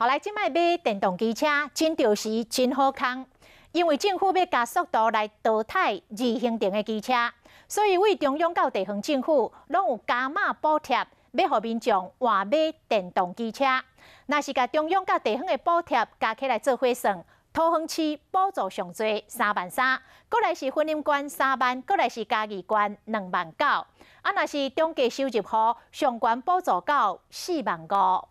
好來，這擺買電動機車真著時真好康，因為政府欲加速度來淘汰自行程的機車，所以對中央到地方政府攏有加碼補貼，欲予民眾換買電動機車。若是共中央佮地方的補貼加起來做伙算，桃園市補助上濟3萬3，閣來是雲林縣3萬，閣來是嘉義縣2萬9。啊，若是中低收入戶，上懸補助到4萬5。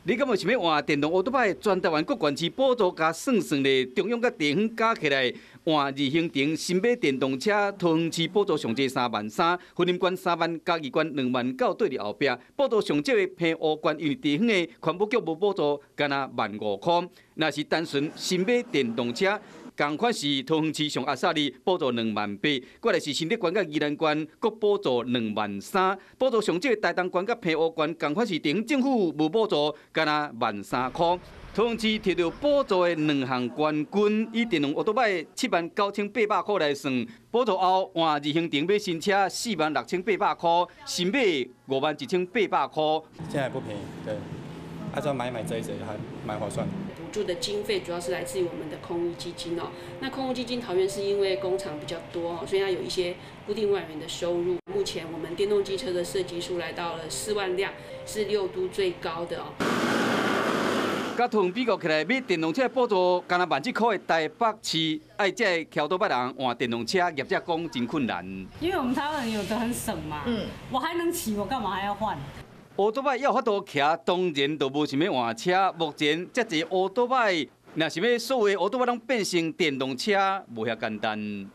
你敢有想欲換電動歐多擺？全台灣各縣市補助共算算咧，中央佮地方加起來換二行程新買電動車，桃園市補助上濟3萬3，雲林縣3萬，嘉義縣2萬9，綴佇後壁。補助上少的澎湖縣，因為地方的環保局無補助，干焦萬5箍。若是單純新買電動車，仝款是桃園市上阿薩利補助2萬8，過來是新竹縣佮宜蘭縣閣補助2萬3，補助上少的台東縣佮澎湖縣，仝款是地方政府無補助，干焦萬3箍。桃園市摕著補助的兩項冠軍，以電動歐多擺79,800箍來算，補助後換二行程買新車46,800箍，新買51,800箍。現在不便宜，對，按照買買這一這還蠻划算。補助的經費主要是來自於我們的空污基金哦。那空污基金桃園是因為工廠比較多哦，所以它有一些固定外源的收入。目前我們電動機車的設計數來到了4萬輛，是六都最高的哦。佮桃園比較起來，買電動車補助干焦萬七箍的台北市，愛這个騎歐多擺人換電動車，業者講真困難。因為我們台灣人有的很省嘛，我還能騎，我幹嘛還要換？歐多擺猶有法度騎，當然就無想欲換車。目前遮濟歐多擺，若是欲所有歐多擺攏變成電動車，無遐簡單。